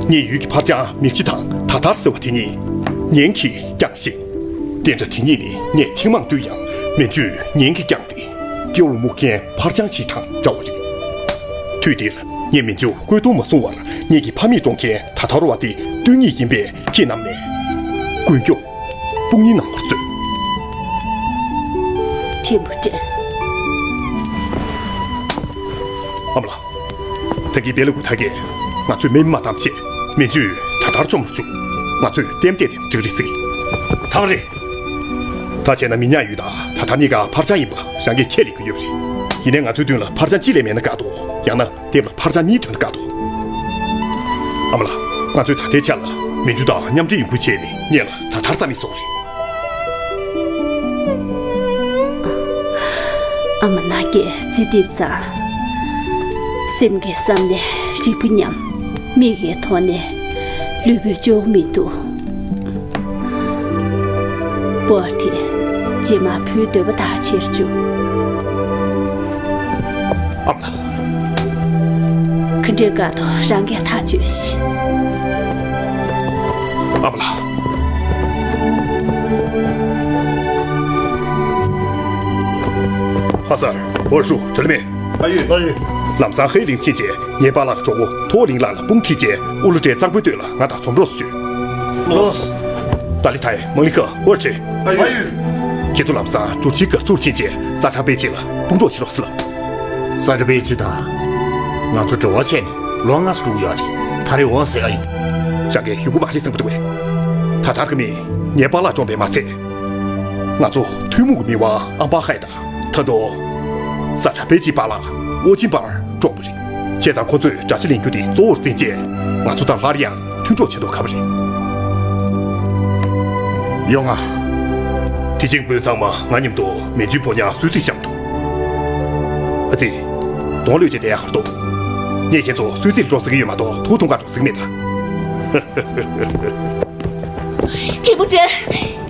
ངེད་ཡུལ་གྱི་ཕར་བྱང་མིག་ཆུ་དང་ད་ཐར་ཟེར་བ་དེ་གཉིས་ངན་གྱིས་བསྐྱངས་ཤིང་། བསྟན་དགྲ་དེ་གཉིས་ནི་ངས་ཐེངས་མང་བཏུལ་ཡང་མན་ཇུས་ངན་གྱིས་བསྐྱངས་ཏེ། སྐྱེ་བོ་མུ་གེ་ཕར་བྱང་ཞིག་དང་འདྲ་བ་རེད། དུས་འདིར་ངས་མན་ཇུ་བཀོད་གཏོང་མ་སོང་བར་ངེད་ཀྱི་ཕ་མེས་གྲོངས་མཁན་ད་ཐར་བ་དེ་བཏུལ་ངེས་ཡིན་པས། ཁྱེད་རྣམས་ནས་ཀུན་སྐྱོབ་དཔུང་གཉེན་གནང་བར་བརྩོན། ཐེ་མུ་ཅིན། ཨ་མ་ལགས། ད་གིན་བེ་ལ་ཀུ་ཐ་གས་ང་ཚོའི་མི་མ་བཏང་བྱས་མན་ཇུས་ད་ཐར་བཅོམ་རུ་བཅུག། ང་ཚོས་ལྟེམ་བལྟས་ཏེ་འགྲིག་རེད་ཟེར་གི། ཐག་རེད། ད་བྱས་ན་མི་ཉག་ཡུལ་དང་ད་ཐར་གཉིས་ཀ་ཕར་བྱང་ཡིན་པ་རང་གིས་ཁས་ལེན་གྱི་ཡོད་པ་རེད། ཡིན་ནའི་ང་ཚོའི་མདུན་ལ་ཕར་བྱང་གཅིག་ལས་མེད་ན་དགའ་འདུག། ཡང་ན་ལྟེམ་ལ་ཕར་བྱང་གཉིས་ཐོན་ན་དགའ་འདུག། ཨ་མ་ལགས། ང་ཚོས་ད་ལྟའི་ཆར་ལ་མན་ཇུ་དང་མཉམ་འབྲེལ་ཡོང་ཁུལ་བྱས་ནས་ངེད་ལ་ད་ཐར་རྩ་མེད་བཟོས་རེད། ཨ་མ་ནག་གིས་རྩིས་རྡིབ་ཙང་། སེམས་ཀྱི་བསམ་ནས་རིག་པ་ཉམས། མིག་གི་མཐོང་ནས་ལུས་པོའི་ལྕོགས་མི་འདུག། པོ་ཨར་དེ་རྗེས་མ་བུའི་འདོད་པ་ལྟར་བྱེད་རུ་བཅུག། ཨ་མ་ལགས། ག་འདྲའི་དགའ་སྡུག་རང་གིས་ཐག་གཅོད་ཤིག། ཨ་མ་ལགས། ཧ་སར། བོར་ཤུ། དྲི་ལ་མེད། ལགས་ཡོད། ལགས་ཡོད། ལམ་སང་ཧེ་ལིང་ཕྱིན་རྗེས་ངའི་པཱ་ལགས་གྲོགས་པོ་ཐོ་ལིང་ལགས་ལ་དཔུང་ཁྲིད་རྗེས་ཨུ་ལུ་ཏྲའི་གཙང་པོའི་སྟོད་ལ་ང་དང་འཛོམས་རོགས་སུ་བྱོས། ལོས། ཏཱ་ལི་ཐའི་མང་ལི་ཁ་ཧོར་ཆེ། ལགས་ཡོད། ཁྱེད་ཚོ་ལམ་སང་གྲུ་ཆིའི་སྒར་ཚུར་ཕྱིན་རྗེས་ས་ཁྲ་པེ་ཅི་ལ་དཔུང་གྲོགས་བྱེད་རོགས་ཟེར་ལབ། ས་ཁྲ་པེ་ཅི་དང་ང་ཚོ་འབྲེལ་བ་བྱས་ནས་ལོ་ལྔ་ཙམ་འགྲོ་གི་ཡོད་རེད། ད་རེས་འོང་ཟེར་ག་ཡོང་། རང་གིས་ཡོང་གི་མ་རེད་བསམ་གི་འདུག་གས། ད་ཐར་གྱི་མི་ངའི་པཱ་ལགས་གྲོངས་པས་མ་ཚད། ང་ཚོ་ཐུན་མོང་གི་མི་དབང་ཨམ་པ་ཧའེ་དང་། ད་དུང་། ས་ཁྲ་པེ་ཅིའི་པཱ་ལགས་ཨོ་ཅིན་པར་གྲོངས་པ་རེད། བྱས་ཙང་ཁོ་ཚོས་དགྲ་ཤ་ལེན་རྒྱུ་དེ་གཙོ་བོར་འཛིན་བྱས། ང་ཚོ་དང་སླར་ཡང་མཐུན་གྲོགས་བྱེད་མདོག་ཁ་པོ་རེད། ཡོང་ང་། དེ་རྗེས་བོད་ཚང་མ་ང་མཉམ་དུ་མན་ཇུའི་ཕོ་ཉ་གསོད་རྩིས་བཞག་འདུག། ཨ་ཙི། གདོང་ལོས་བྱས་བསྡད་ཡག་ཧར་འདུག། ངས་ཁྱེད་ཚོ་གསོད་རྩིས་ལ་འགྲོ་ཟེར་གྱི་ཡོད་མ་གཏོགས་ཐུགས་ཐུགས་ཁ་འགྲོ་ཟེར་གྱི་མེད་ད། ཐེ་མུ་ཅིན།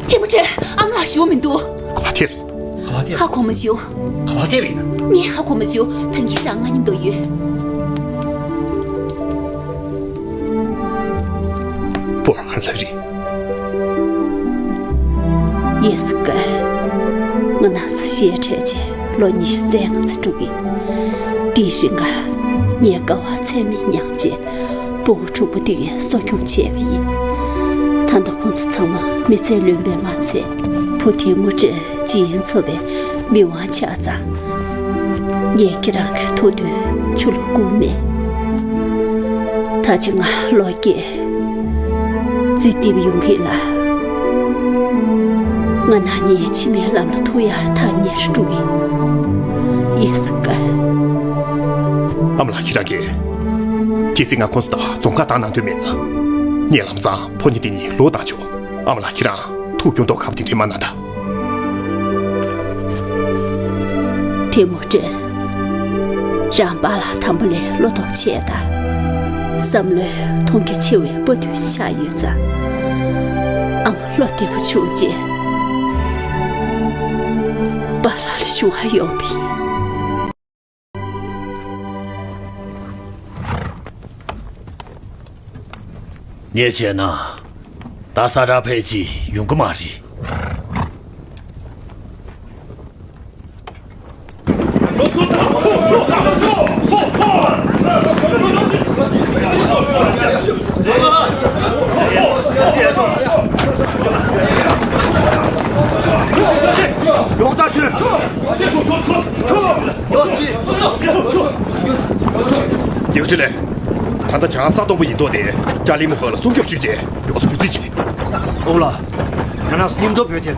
ཐེ་མུ་ཅིན། ཨ་མ་ལགས་བཞུགས་མི་འདུག། ག་པར་ཐལ་སོང་། ག་པར་ཐལ། ཧ་གོ་མ་བྱུང་། ག་པར་ཐལ་བ་ཡིན་ན། ངས་ཧ་གོ་མ་བྱུང་། ད་ངས་རང་ང་མཉམ་དུ་ཡོད། པོ་ཧ་ལ་རེད། ཡེ་སུ་ཀ། ང་རང་ཚོ་ཞལ་འཕྲད་རྗེས་ལོ་ཉི་ཤུ་རྩ་ལྔ་ཙམ་འགྲོ་གི། དེའི་རིང་ང་ངས་དཀའ་བ་ཚད་མེད་མྱངས་རྗེས། སྤུ་གུ་ཕྲུག་པོ་དེ་གའི་གསོ་སྐྱོང་བྱས་པ་ཡིན། ད་ལྟ་ཁོང་ཚོ་ཚང་མ་མི་ཚེ་ལོན་པས་མ་ཚད། བུ་ཐེ་མུ་ཅིན་ཇི་ཡིན་ཚོ་བའི་མི་དབང་ཆགས་ཙང་། ངས་ཁྱེད་རང་གི་ཐུགས་འདུན་ཆུ་ལ་བསྐུར་མེད། ད་ཅི་ང་ལོ་སྐྱེས། རྩིས་རྡིབ་ཡོང་གི་ལ། ང་ན་ནིང་ཕྱི་མའི་ལམ་ལ་ཐུག་ཡ་ཐག་ཉེ་རུ་འགྲོ་གི། ཡེ་སུ་ཀ། ཨ་མ་ལགས་ཁྱེད་རང་གིས། གལ་སྲིད་ང་ཁོང་ཚོ་དང་རྫོང་ཁག་བཏང་གནང་འདོད་མེད་ན། ངས་ལམ་སང་ཕོ་ཉ་དེ་གཉིས་ལོག་བཏང་ཆོག། ཨ་མ་ལགས་ཁྱེད་རང་ཐུགས་སྐྱོ་མདོག་ཁ་པོ་དེ་འདྲས་མ་གནང་ད། ཐེ་མུ་ཅིན། རང་པཱ་ལགས་དང་པོ་ལས་བློ་སྟོབས་ཆེ་དང་། བསམ་བློའི་མཐོང་རྒྱ་ཆེ་བའི་དཔའ་རྟུལ་ཆགས་ཡོད་ཙང་། ཨ་མ་བློ་བདེ་པོ་བྱུང་རྗེས། པཱ་ལགས་ལ་ཞུ་བ་ཡོང་བ་ཡིན། ངས་བྱས་ན། ད་ས་ར་ཕལ་ཆེར་ཡོང་གི་མ་རེད། ཡོང་ད་ཤོད། ཡོ་སི། ཡང་ཅི་ལས། ད་ལྟ་བྱང་ས་སྟོང་པ་ཡིན་མདོག་དེ་ཅཱ་ལི་མོ་ཧོ་ལ་སྲུང་སྐྱོབ་ཞུས་རྗེས་མགྱོགས་སུ་བུ་རྩིས་བྱེད། ཨོ་ལ། ང་རང་ཚོ་མཉམ་དུ་བོད་ཐད་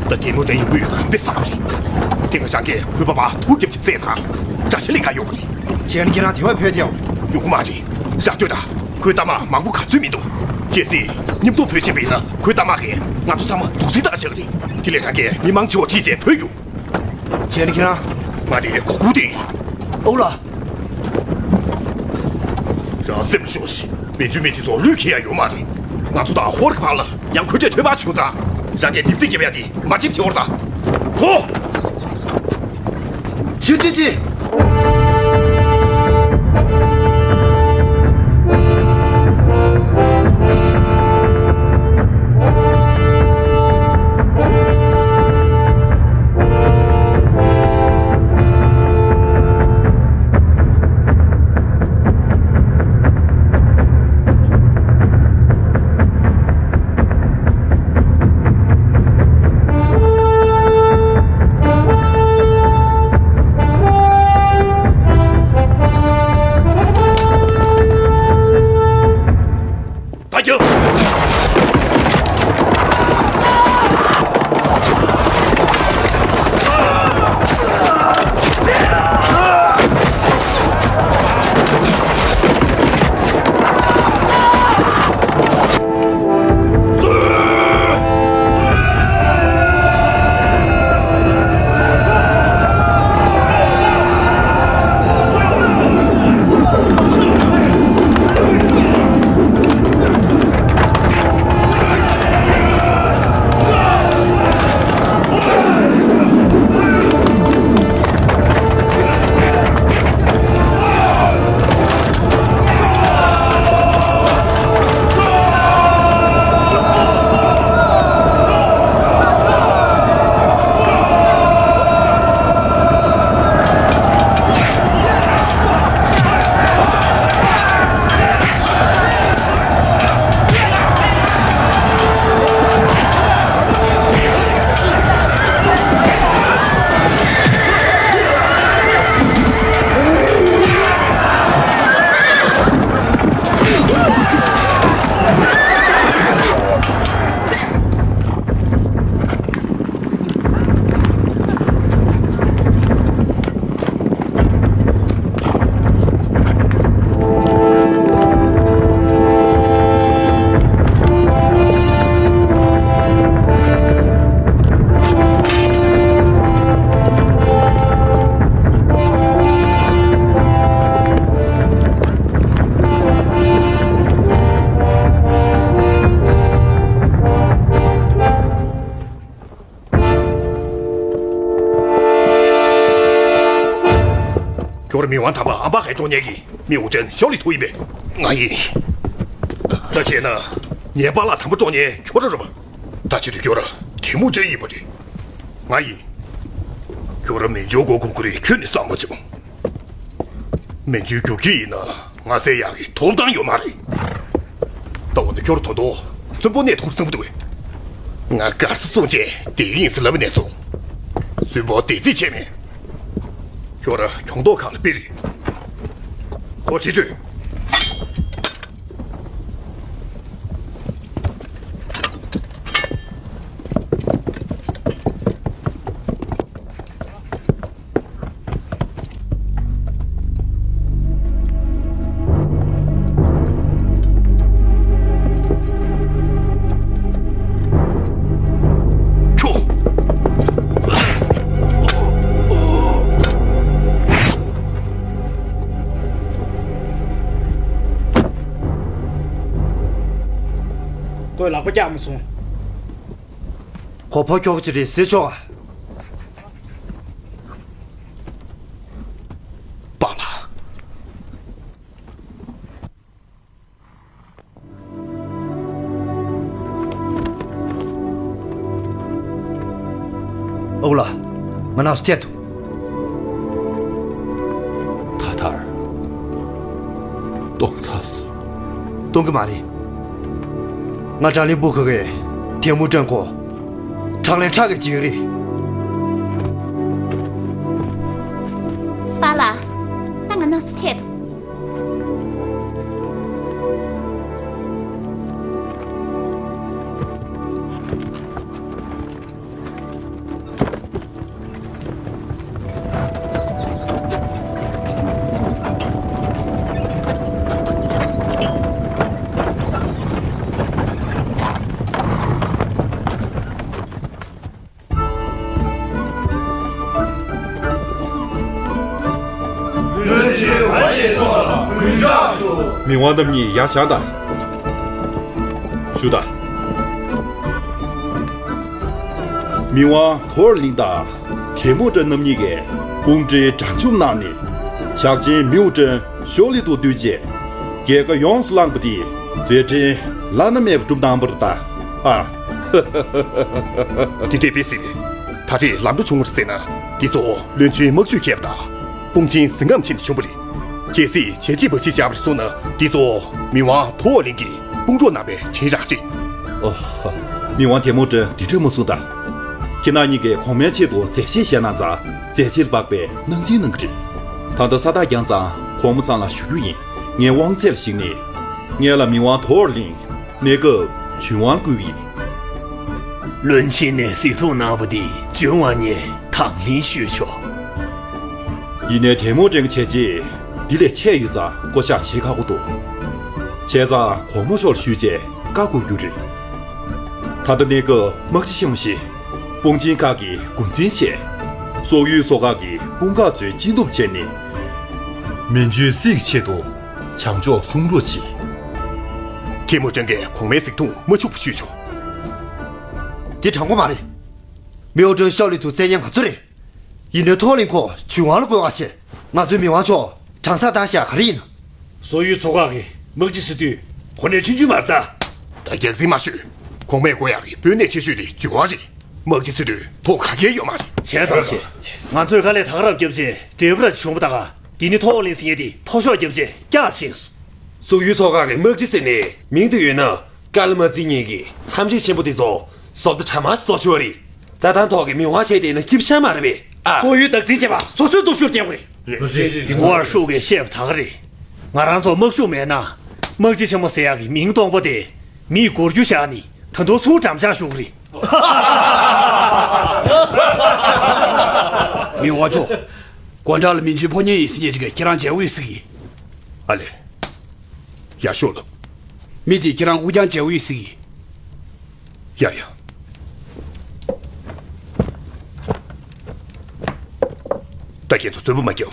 དུ། ད་དེ་མོ་འདྲ་ཡོང་གི་ཡོད་ཙང་དཔེ་བསགས་པ་རེད། དེ་སྔ་རང་གིས་ཁོའི་པ་ཕར་དུག་རྒྱབ་ཅིག་བསད་ཙང་། བཀྲ་ཤིས་གླིང་ག་ཡོང་བ་རེད། བྱས་ན་ཁྱེད་རང་དེ་བར་བོད་ཐད་ཡོང་གི་མ་རེད། རང་ལྟོས་དང་། ཁོའི་རྟགས་མ་མང་པོ་ག་ཚོད་མི་འདུག་གལ་སྲིད་མཉམ་དུ་བོད་ཕྱིན་པ་ཡིན་ན་ཁོའི་རྟགས་མ་གིས་ང་ཚོ་ཚང་མ་དུག་རྫས་བཏགས་བཞག་གི་རེད། དེ་ལས་རང་གིས་མི་མང་ཆེ་བ་ཁྲིད་བྱས་བོད་ཡོང་། བྱས་ན་ཁྱེད་རང་། ང་དེ་གོ་ཁུག་དེ་ཡིན། ཨོ་ལ། རང་སེམས་ལ་ཤོག་ཤིག་མན་ཇུ་མི་དེ་ཚོ་ལུས་འཁེལ་ཡ་ཡོད་མ་རེད། ང་ཚོ་དང་ཧོར་གྱི་བར་ལ་ཡང་ཁོའི་གྲས་ཐོན་པ་བྱུང་ཙང་། རང་གིས་རྡིབ་རྩིས་རྒྱབ་ཡ་དེ་མ་བྱེད་བྱེད་འོར་ད། འགྲོ། ཆུ་དུས་ཅི། ད་རྒྱབ། ཁྱོད་ར་མི་དབང་དམ་པ་ཨམ་བག་གི་གྲོགས་མཉེན་གྱི་མི་འུ་ཅན་ཞའོ་ལི་ཐུའུ་ཡིན་པས། ང་ཡིན། ད་བྱས་ན། ངའི་པཱ་ལགས་དམ་པ་གྲོགས་མཉེན་ཁྱོད་ར་རེད་པ། ད་བྱེད་དུས་ཁྱོད་ར་དེ་མོ་ཅན་ཡིན་པ་རེད། ང་ཡིན། ཁྱོད་ར་མན་ཇུ་མགོ་སྐོར་གྱི་རེད། ཁྱོད་ནི་བསམ་མ་བྱུང་། མན་ཇུ་རྒྱུག་གི་ཡིན་ན་ང་བསད་ཡག་གི་ཐོབ་ཐང་ཡོད་མ་རེད། ད་འོ་ན་ཁྱོད་དོན་དུ་གསོན་པོ་གནས་ཐུབ་བསམ་གྱི་འདུག་གས། ང་དགའ་ས་སོང་རྗེས་དེ་ཡིན་ཟེར་ལབ་ནས་སོང་། གསོན་པོ་དེ་རྩིས་ཆེ་མེད། ཁྱོད་ར་གྱོང་ཐོག་ཁག་ལ་དཔེ་རེད། ཁོ་ཁྲིད་ཆོད། ཁྱོ། པོ་རྒྱག་མ་སོང་། ཁོ་ཕོ་ཁྱོག་ཅིག་རེད་ཟེར་ཆོག་ཨ། པཱ་ལགས། ཨོ་ལ། ང་ནང་སུ་ཐད་དོ། ཐ་ཐར། གཏོང་ཚར་སོང་། གཏོང་གི་མ་རེད། ང་ཀྲང་ལི་པུ་ཁ་གི་ཐལ་མོ་སྒྲོན་གོ། ཁྲག་ལན་ཁྲག་གི་བྱེད་ཀྱི་རེད། པཱ་ལགས། ད་ང་ནང་སུ་ཐད་དོ། མི་དབང་རྣམ་གཉིས་ཡར་བཞེངས་དང་། བཞུགས་དང་། མི་དབང་ཐོ་ལིང་དང་། ཐལ་མོ་སྒྲོན་རྣམ་གཉིས་ཀྱིས་དཔུང་སྒྲིག་དྲང་ཆུབ་གནང་ནས། ཕྱག་ཆེན་མིའུ་ཀྲེན་ཤོ་ལི་དུ་བཏུལ་རྗེས། རྒྱལ་ཁ་ཡོངས་སུ་བླངས་པ་དེ་མཛད་འཕྲིན་བླ་ན་མེད་པ་བསྒྲུབས་གནང་བར་གདའ། ཨ། དེ་འདྲས་དཔེ་སྲིད་པས། ད་རེས་ལམ་འགྲོ་བྱུང་བར་ཟེར་ན། འདི་ཚོ་བློན་ཆེན་དམག་ཇུས་མཁས་པ་དང་། དཔུང་ཆེན་ཟིང་སྐམ་ཆེན་པོ་བྱུང་བ་རེད། གལ་སྲིད་བྱས་རྗེས་འབའ་ཞིག་བཞག་པར་སོང་ན། འདི་ཚོ་མི་དབང་ཐོ་ལིང་གི་དཔུང་གྲོགས་རྣམ་པའི་དྲིན་རང་རེད། ཨོ། མི་དབང་ཐལ་མོ་སྒྲོན་འདི་འདྲས་མ་གསུངས་དང་། ཁྱེད་རྣམ་གཉིས་ཀྱིས་གོང་མའི་ཆེད་དུ་མཛད་རྗེས་བཞེས་གནང་ཙང་། མཛད་རྗེས་ལ་དཔག་པའི་གནང་སྦྱིན་གནང་གི་རེད། ད་ལྟ་ས་ཐག་རྒྱང་ཙང་གོང་མ་ཚང་ལ་ཞུ་རྒྱུ་ཡིན། ངའི་དབང་ཚད་ལ་གཞིགས་ནས། ངེད་ལ་མི་དབང་ཐོ་ལིང་གནས་སྐབས་ཇུན་ཝང་བསྐོས་ཡིན། བློན་ཆེན་ནས་གཟིགས་མཐོང་གནང་བ་འདི་ཇུན་ཝང་ངས་དང་ལེན་ཞུས་ཆོག། ཡིན་ནའི་ཐལ་མོ་སྒྲོན་གྱི་བྱས་རྗེས་འདི་ལས་ཆེ་ཡོད་ཙང་བསྐོ་བཞག་བྱེད་ཁག་པོ་འདུག། བྱས་ཙང་གོང་མ་མཆོག་ལ་ཞུས་རྗེས་བཀའ་བསྒོ་རྒྱུ་རེད། ད་ལྟ་གནས་སྐབས་དམག་སྤྱི་ཆེན་མོ་ཞིག། དཔུང་ཆེན་ཁག་གི་འགོ་འཛིན་བྱས། སོག་ཡུལ་སོག་ཁག་གི་དཔུང་ཁག་ཚོའི་སྤྱི་འདོམས་བྱས་ནས། མན་ཇུའི་སྲིད་ཀྱི་ཆེད་དུ་བྱང་ཕྱོགས་སྲུང་རོགས་གྱིས། ཐལ་མོ་སྒྲོན་གྱིས་གོང་མའི་གཟིགས་མཐོང་མ་འཆུག་པ་ཞུས་ཆོག། འདི་དྲང་པོ་མ་རེད། མིའུ་ཀྲེན་ཤོ་ལི་དུ་བཙན་ཉན་ང་ཚོ་རེད། ཡིན་ནའི་ཐོ་ལིང་ཁོ་ཇུན་ཝང་ལ་བསྐོས་ཁ་ཆེ། ང་ཚོའི་མི་དབང་མཆོག་གྲང་ས་བཏང་བཞག་ག་རེ་ཡིན། སོག་ཡུལ་ཚོ་ཁག་གི་དམག་སྤྱི་ཟེར་དུས་ཁོ་ནས་ཆུང་ཆུང་མ་རེད་ད། ད་རྒྱག་རྩིས་མ་ཤོད། གོང་མས་བསྐོ་ཡག་གི་དཔོན་གནས་ཆེ་ཤོས་དེ་ཇུན་ཝང་རེད། དམག་སྤྱི་ཟེར་དུས་ཐོ་ག་གེ་ཡོད་མ་རེད། བྱས་ཙང་བྱས། ང་ཚོས་དཀའ་ལས་ད་ག་རང་བརྒྱབ་རྗེས་འབྲས་བུ་ར་ཅིག་བྱུང་བ་ད་ག། འདི་ནི་ཐོ་ལིང་ཟེར་མཁན་དེ་མཐོ་ཤོས་བརྒྱབ་རྗེས་སྐྱག་ཕྱིན་སོང་། སོག་ཡུལ་ཚོ་ཁག་གི་དམག་སྤྱི་ཟེར་ནས་མིང་དུ་ཡོད་ན། དཀའ་ལས་མ་བརྩི་མཁན་གྱི་ཧམ་ཆེན་ཆེན་པོ་དེ་ཚོ་བཟོ་ལྟ་གྲ་མ་ཞིག་བཟོ་ཆོག་རེད། རྩྭ་ཐང་ཐོག་གི་མི་དབང་བྱས་བསྡད་ན་ཁྱིམ་ཤང་མ་རེད་པས། ཨ། སོག་ཡུལ་བདག་འཛིན་བྱེད་པ་སོ་སོའི་སྟོབས་ཤུགས་སྟོན་དགོས་རེད། ཝར་ཧྲུའུ་གིས་བཤད་པ་ད་ག་རེད། ང་རང་ཚོ་དམག་ཤུགས་མེད་ན། དམག་སྤྱི་ཆེན་མོ་ཟེར་ཡག་གི་མིང་སྟོང་པ་དེ་མིས་མགོ་རྒྱུ་བཞག་ནས་ད་དུང་ཚུར་འགྲམ་ལྕག་གཞུ་གི་རེད། མི་དབང་མཆོག། སྒོ་འགྲམ་ལ་མན་ཇུའི་ཕོ་ཉ་ཡིན་ཟེར་མཁན་ཅིག་གིས་ཁྱེད་རང་མཇལ་འོས་ཟེར་གི། ཨ་ལེ། ཡར་ཤོག་ལབ། མི་དེས་ཁྱེད་རང་དབུ་རྐྱང་མཇལ་འོས་ཟེར་གི། ཡ་ཡ། ད་ཁྱེད་ཚོ་རྩོད་པ་མ་རྒྱབ།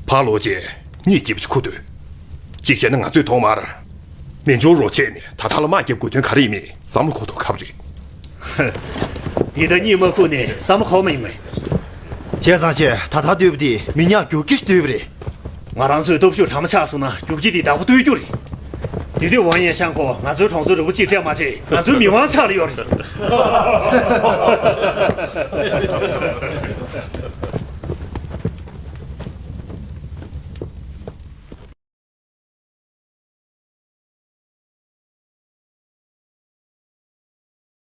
ཕར་ལོག་རྗེས་གཉིད་སྐྱིད་པོ་ཅིག་ཁུག་སྡོད། གཅིག་བྱས་ན་ང་ཚོས་ཐོག་མར་མན་ཇུ་རོགས་བྱས་ནས་ད་ཐར་ལ་དམག་རྒྱབ་དགོས་དོན་ག་རེ་ཡིན་མིན་བསམ་བློ་འཁོར་ཐུབ་ཁག་པོ་རེད། འདི་ལྟར་གཉིད་མ་ཁུག་ནས་བསམ་བློ་འཁོར་མ་ཡོང་ངས། བྱས་ཙང་བྱས་ད་ཐར་སྡོད་པ་དེ་མི་ཉག་རྒྱུག་ཁྱི་ཞིག་སྡོད་པ་རེད། ང་རང་ཚོའི་སྟོབས་ཤུགས་གྲ་མ་ཆག་སོང་ན་རྒྱུག་ཁྱི་དེ་བདག་པོ་གཏོད་རྒྱུ་རེད། དེ་དུས་ཝང་ཡན་ཤང་ཁོ་ང་ཚོའི་གྲོང་ཚོའི་རུ་པ་གཅིག་སྤྲད་མ་སྤྲད་ང་ཚོའི་མི་དབང་ཆགས་ལ་ཡོད་རེད།